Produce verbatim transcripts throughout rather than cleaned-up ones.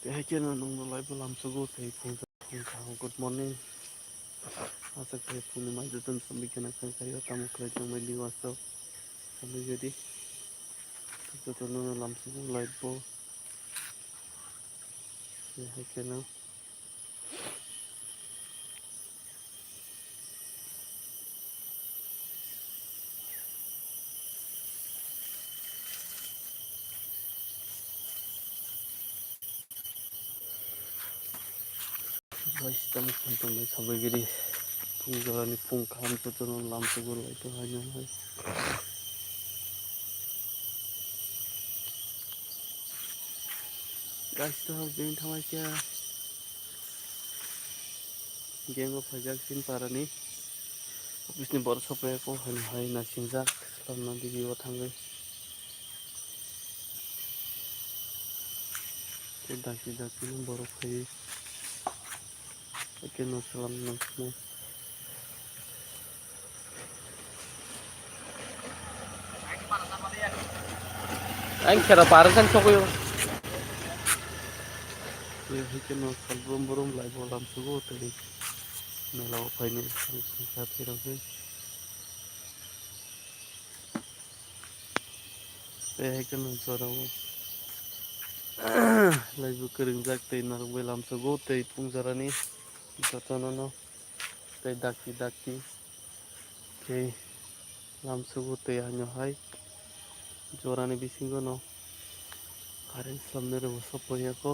Hai khe no nung no live o lamsugo tei phung phung kha. Good morning. Asa khe phung ni mai joto no sambi khe na khe khayo tamo khlai tong mai di wasto. Sambi gadi. Joto no lamsugo live o. Hai khe no. Guys, tamo phone tong nai sabai giri. Phung jora ni phung kaham joto no lamsugo lai tong hai nang hai. Guys, to bini thamai khe. Gang o phaijak chini para ni office ni borok sophaiyakho, hai hai naisingwk slamna digi o thangwi. Tei dakti dakti no borok phaiwi. Eke no salam nangkukmai. Ang khera parang kan sokoi. Eke no salbrum brum lai bolam sugo tei mela o phaini sa thirok. Tei hai kheno jorao laibu kwrwngjak tei narwkbai lamsugo tei phung jorani jotono no tei dakti dakti khe lamsugo tei haino hai jorani bisingo no current slamnai rwbo sophaiyakho.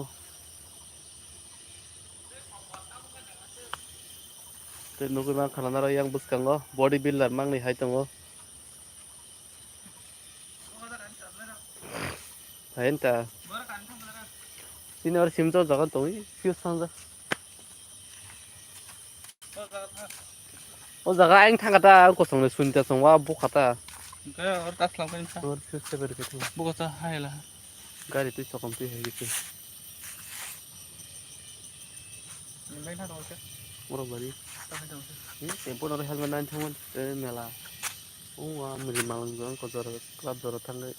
Tei nugwi mankha nang oro yang bwskango body builder mangni hai tongo. Hai wngkha. Chini oro sim chol jaga tongwi fuse thangjak. O jaga ayang thangkha ta, ang kosong le sunita song wa bukha ta. Hwnkhe oro ta slam khe wngkha. Oro fuse seber khe thang. Bukha ta hai la. Gari twi sokom twi hai khe. Nang thang tong khe. Oro bari. Ta hai tong khe. Hmm, tempo noro helmet nang thangman, eh, mela. O wa mili malang jora ko jora club jora thangwi.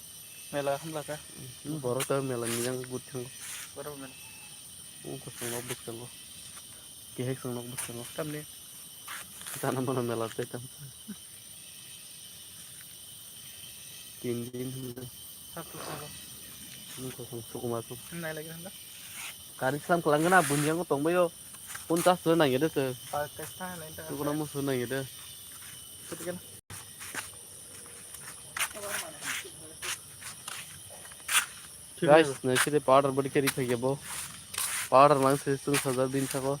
Mela hamla kha. Hmm, borok ta mela ni yang gut thango. Borok mela. O kosong nok bwskango. Kehek song nok bwskango. Tamni. Jana mano mela tei tam. Tin din hwnwi. Sab tu sabo. Nwng kosong sukuma suk. Nai lagi hwnba. Gari slam kwlangna bunyango tongbaio. Ponchas soi nangya de se. Ba kaisa nai ta. Tukuna mo soi nangya de. Guys, naisidi powder body carry phaikhe bo. Powder mang se chwng sajak bini saka o.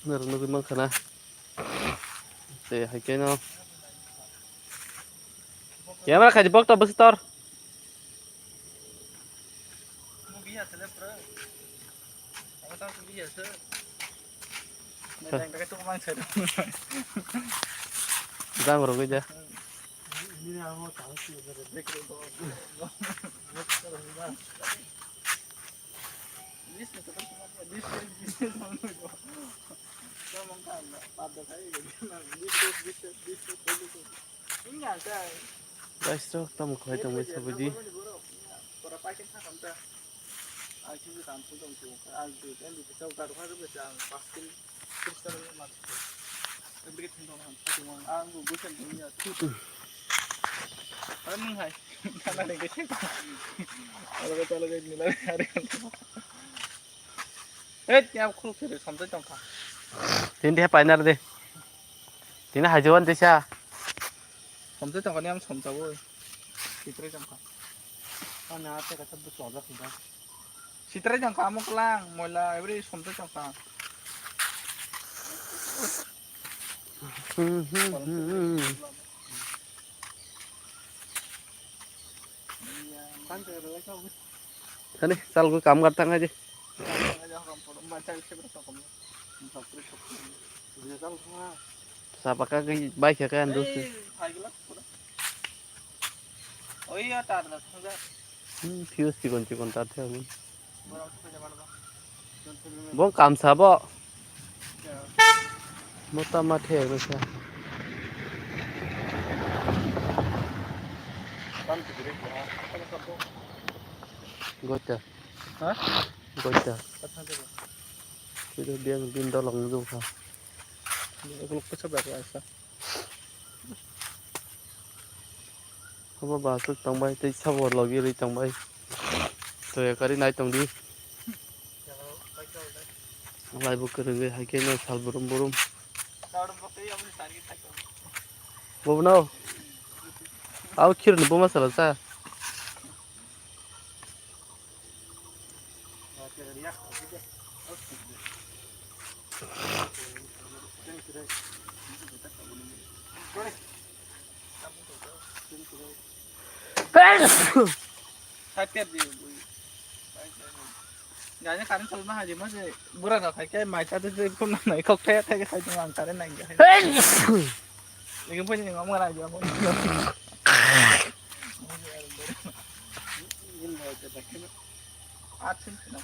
Norok nugwi mankha na. Tei hai khe no. Camera khai di bokto bwswk tor. Jang rwgwi de. Guys, rok tamo khlai tongwi sabaidi. Tini dia painar de. Tini haijawan desa. Somsai tongkha ni ang somsabo. Sitrai tongkha. Ani ate kata bu chojak hinda. Sitrai tongkha amo klang moila every somsai tongkha. Kani salgo kam kar tang aje. Sapaka bai kha khe ang dost. Hmm, fuse chikon chikon tar the. Bong kamsa bo. Mota ma the no sa. Goita. Ha? Goita. Kata jago. Kida dia bin dolong jong kha. Dia kuluk kesa bai kha. Habo ba aswk tongbai tei sabo logi rwi tongbai. Toya kari nai tongdi. Lai bo kwrwngwi hai khe no sal burum burum. Bobo no. Abo khirni buma sala sa. Gani karin salma haji ma je bura na khai kai mai ta te kun na nai kok khai khai khai tong ang karin nai. Ni pun ni ngam ngai ja mo. Atin na.